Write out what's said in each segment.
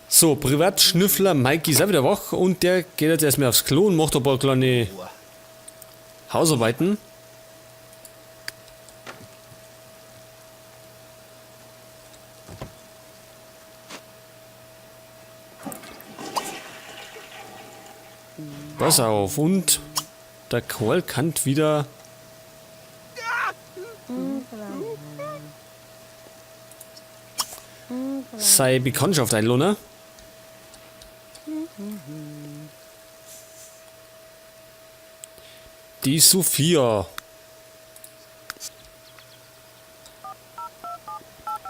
So, Privatschnüffler Mikey ist auch wieder wach und der geht jetzt erstmal aufs Klo und macht ein paar kleine Hausarbeiten. Pass auf, und der Karl kann wieder seine Bekanntschaft einladen. Die Sophia.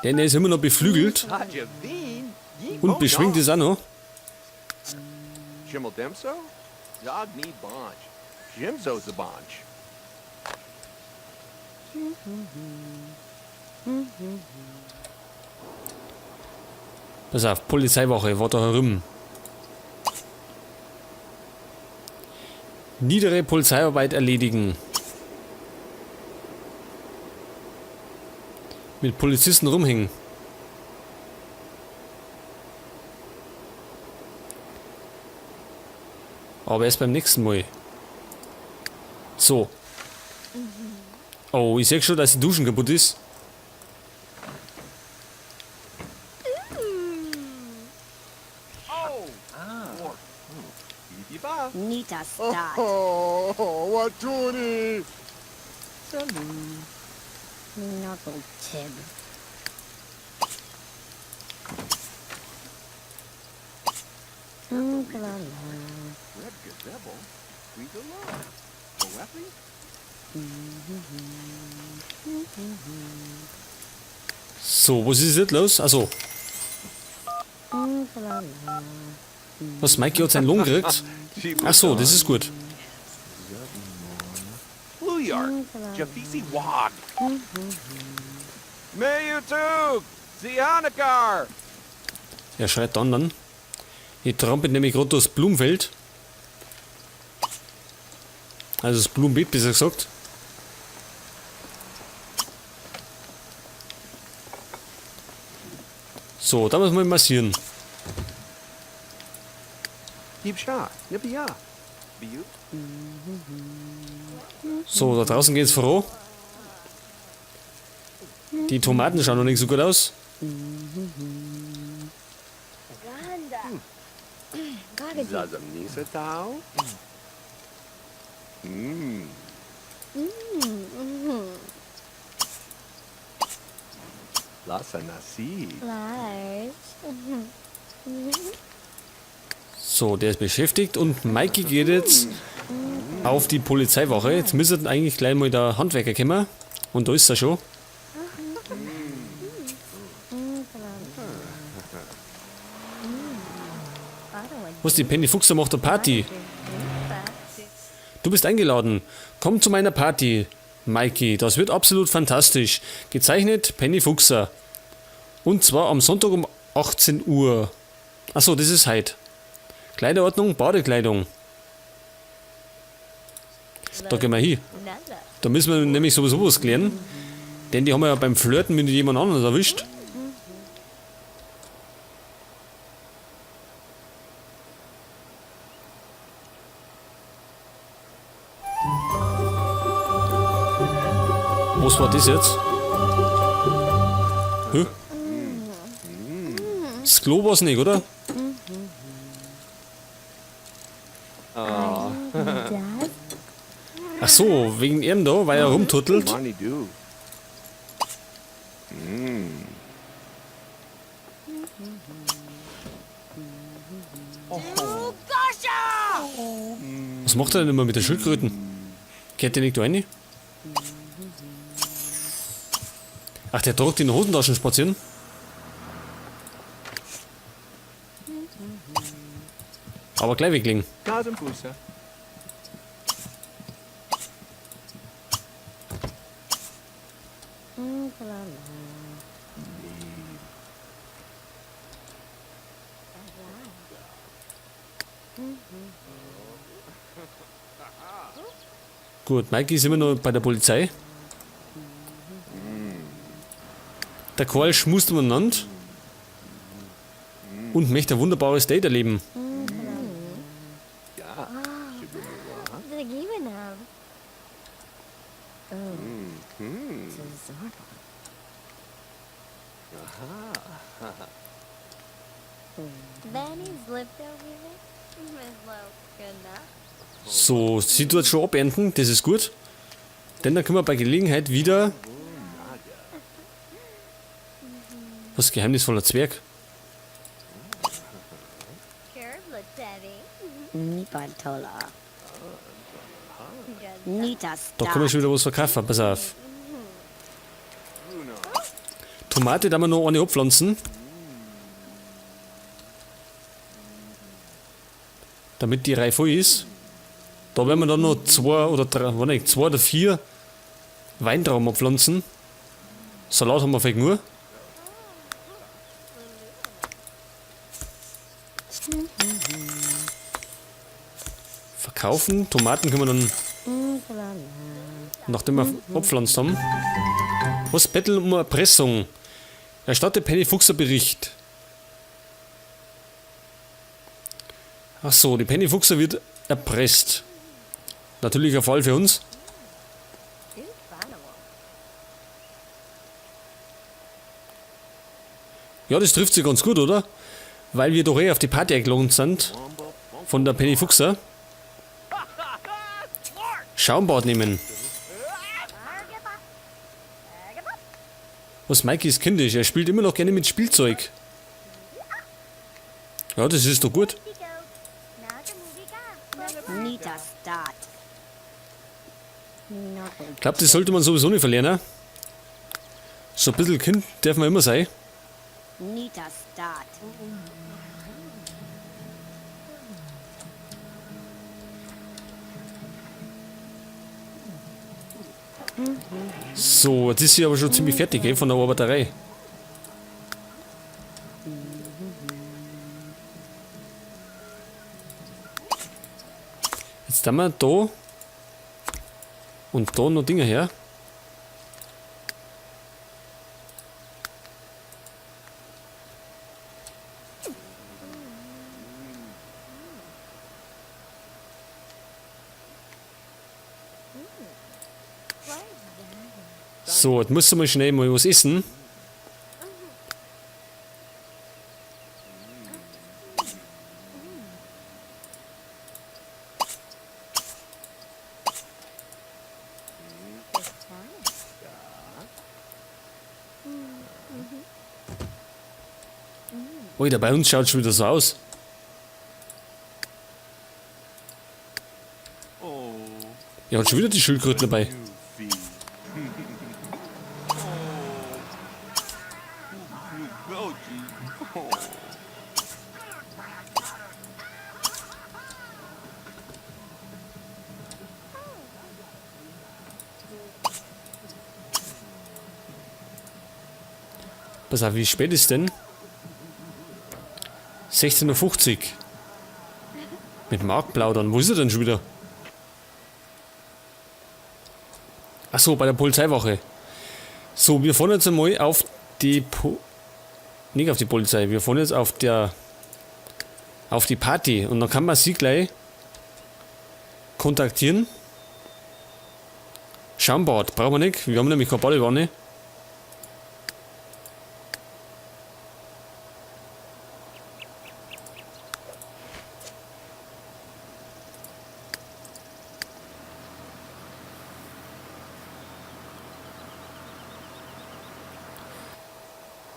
Denn er ist immer noch beflügelt und beschwingt es auch noch. Pass auf, Polizeiwache war da herum. Niedere Polizeiarbeit erledigen. Mit Polizisten rumhängen. Aber erst beim nächsten Mal. So. Oh, ich seh schon, dass die Duschen kaputt ist. Nita Stat. Oh, Watuni! Nozzle Tib. So, was ist jetzt los? Achso. Was, Mikey hat seinen Lohn gekriegt? Achso, das ist gut. Er schreit dann. Ich trampelt nämlich gerade durchs Blumenfeld. Also das Blumenbeet, besser gesagt. So, da müssen wir massieren. So, da draußen geht's voran. Die Tomaten schauen noch nicht so gut aus. So, der ist beschäftigt und Mikey geht jetzt auf die Polizeiwache. Jetzt müsste eigentlich gleich mal der Handwerker kommen. Und da ist er schon. Was, die Penny Fuchser macht eine Party. Du bist eingeladen. Komm zu meiner Party, Mikey. Das wird absolut fantastisch. Gezeichnet Penny Fuchser. Und zwar am Sonntag um 18 Uhr. Achso, das ist heute. Kleiderordnung, Badekleidung. Da gehen wir hin. Da müssen wir nämlich sowieso was klären. Denn die haben wir ja beim Flirten mit jemand anderem erwischt. Was war das jetzt? Hä? Das Klo war's nicht, oder? Ach so, wegen ihm da, weil er rumtuttelt. Was macht er denn immer mit der Schildkröten? Geht der nicht da rein? Ach, der tragt in den Hosentaschen spazieren? Aber gleich weglegen. Gut, Mikey ist immer noch bei der Polizei. Der Karl schmust umeinander und möchte ein wunderbares Date erleben. So, sie tut schon abernten, das ist gut. Denn dann können wir bei Gelegenheit wieder... Was geheimnisvoller Zwerg. Da kann man schon wieder was verkaufen, pass auf. Tomate, da wir noch eine abpflanzen. Damit die Reihe voll ist. Da werden wir dann noch 2 oder 3, warte nicht, 2 oder 4 Weintrauben abpflanzen. Salat haben wir vielleicht nur. Verkaufen. Tomaten können wir dann, nachdem wir abpflanzt haben. Was betteln um Erpressung? Erstatte Penny Fuchser Bericht. Ach so, die Penny Fuchser wird erpresst. Natürlich ein Fall für uns. Ja, das trifft sich ganz gut, oder? Weil wir doch eh auf die Party eingeladen sind. Von der Penny Fuchser. Schaumbad nehmen. Was Mikey ist kindisch, er spielt immer noch gerne mit Spielzeug. Ja, das ist doch gut. Ich glaub, das sollte man sowieso nicht verlernen. So ein bisschen Kind darf man immer sein. So, jetzt ist sie aber schon ziemlich fertig, von der Arbeiterei. Jetzt haben wir da und da noch Dinger her. So, jetzt musst du mal schnell mal was essen. Alter, bei uns schaut schon wieder so aus. Er hat schon wieder die Schildkröten dabei. Pass auf, wie spät ist denn? 16:50 Uhr. Mit Marc plaudern. Wo ist er denn schon wieder? Achso, bei der Polizeiwache. So, wir fahren jetzt einmal auf die nicht auf die Polizei, wir fahren jetzt auf die Party. Und dann kann man sie gleich kontaktieren. Schaumbad, brauchen wir nicht. Wir haben nämlich keine Badewanne.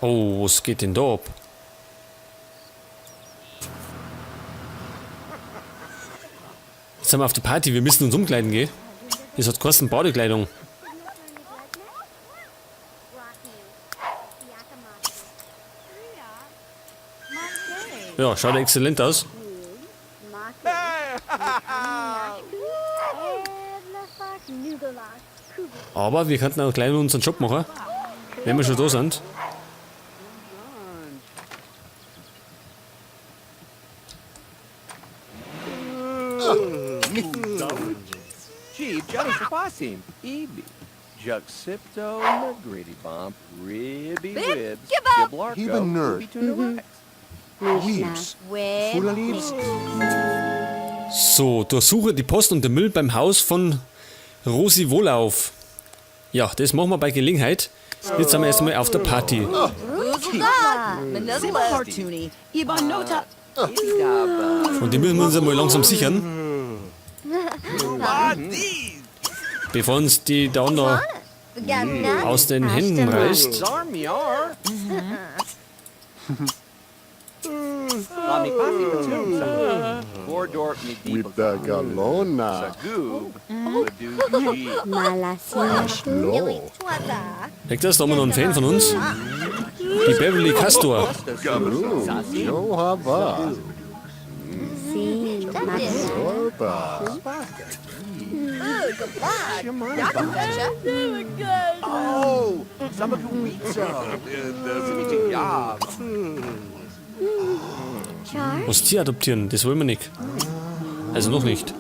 Oh, was geht denn da ab? Jetzt sind wir auf der Party, wir müssen uns umkleiden, gell? Das hat kosten Badekleidung. Ja, schaut exzellent aus. Aber wir könnten auch gleich unseren Job machen, wenn wir schon da sind. Juxipto, Gritty Bomp, Ribby Bip, Ribs, give up. Giblarko, Heeba Nerd. Ubi Weeps. Web. Fula leaves. So, durchsuche die Post und den Müll beim Haus von Rosi Wohlauf. Ja, das machen wir bei Gelegenheit. Jetzt sind wir erstmal auf der Party. Hartuni, Ibanota, Und die müssen wir uns einmal langsam sichern. Bevor uns die da noch aus den Händen reißt. Zarmiar. Lamipati Patumsa. Gordorp With the Galona. Sagoob. Laduji. Malasia. Lo. Merkt das? Da haben wir noch einen Fan von uns. Die Beverly Castor. Johava. Si. Sorba. Oh, Samakuitza. Simijab. Char. Was Tier adoptieren, das wollen wir nicht. Also noch nicht.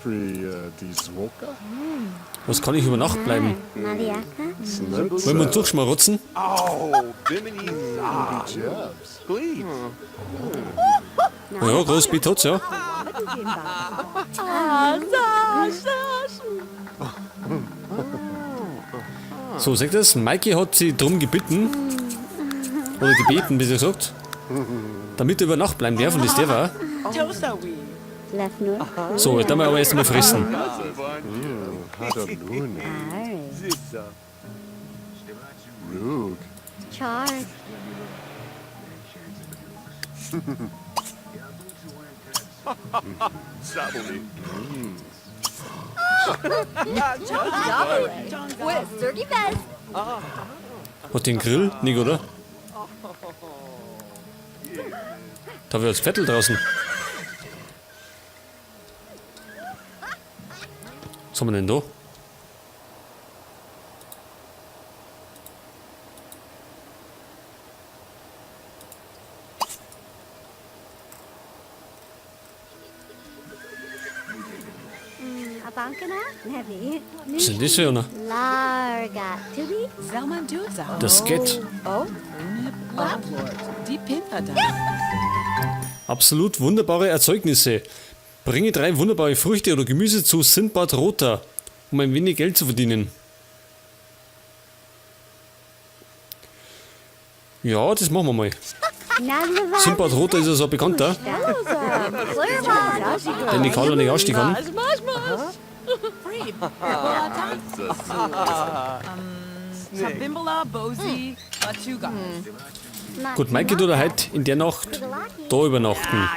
Pri die Swoka? Was kann ich über Nacht bleiben? Maliaka. Wollen wir uns durchschmarotzen? Oh, Bimini Za. Jabs. Please. Ja, groß Beat hat's, ja. So, sagt das? Mikey hat sie drum gebeten. Oder gebeten, besser gesagt. Damit er über Nacht bleiben darf und das der war. Tosawi, Lefnur. So, jetzt haben wir aber erstmal fressen. Hadaluni. Ari. Zitza. Rug. Char. Sabuli. With Sergi Vez. Hat den Grill? Nicht, oder? Da wird das Vettel draußen. Was haben wir denn da? Abankana. Nevi. Was ist denn das für einer? Larga. Tubi. Zelmanduza, Das Sket. Oh, Laplort, Dipinthada, Absolut wunderbare Erzeugnisse. Bringe 3 wunderbare Früchte oder Gemüse zu Sindbad Rota, um ein wenig Geld zu verdienen. Ja, das machen wir mal. Nalva. Sindbad Rota ist ja so ein Bekannter, den die Carla nicht ausstehen kann. Free, Sabimbala, Bozi, Batuga, Gut, Maike tut er heute in der Nacht da übernachten.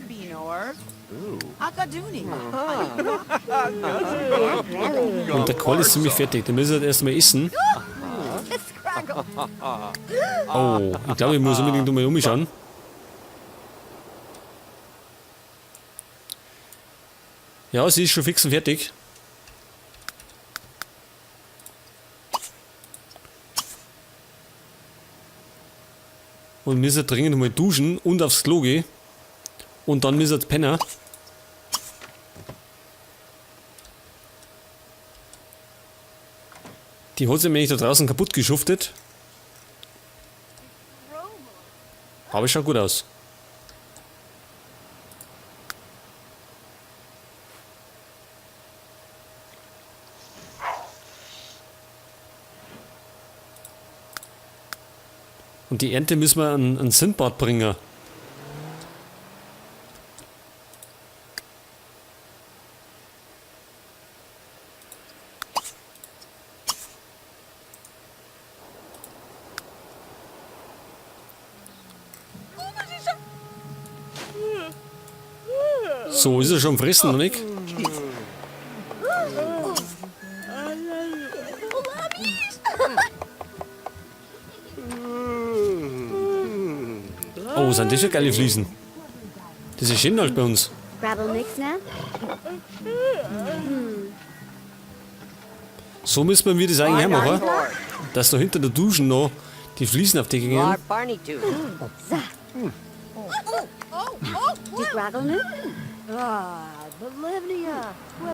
Binor, Akaduni, Und der Karl ist ziemlich fertig, den müssen wir erstmal essen. Oh, ich glaube, ich muss unbedingt nochmal umschauen. Ja, sie ist schon fix und fertig. Und müssen dringend mal duschen und aufs Klo gehen. Und dann müssen wir pennen. Die hat sich nämlich da draußen kaputt geschuftet. Aber es schaut gut aus. Und die Ernte müssen wir an Sindbad bringen. So, ist er schon fressen, oder nicht? Oh, sind das ja geile Fliesen. Das ist schön halt bei uns. Grabble mix now. So müssen wir das eigentlich auch machen, dass da hinter der Dusche noch Die Fliesen auf die gingen. Dukragalnu? Ah, Bolivnia.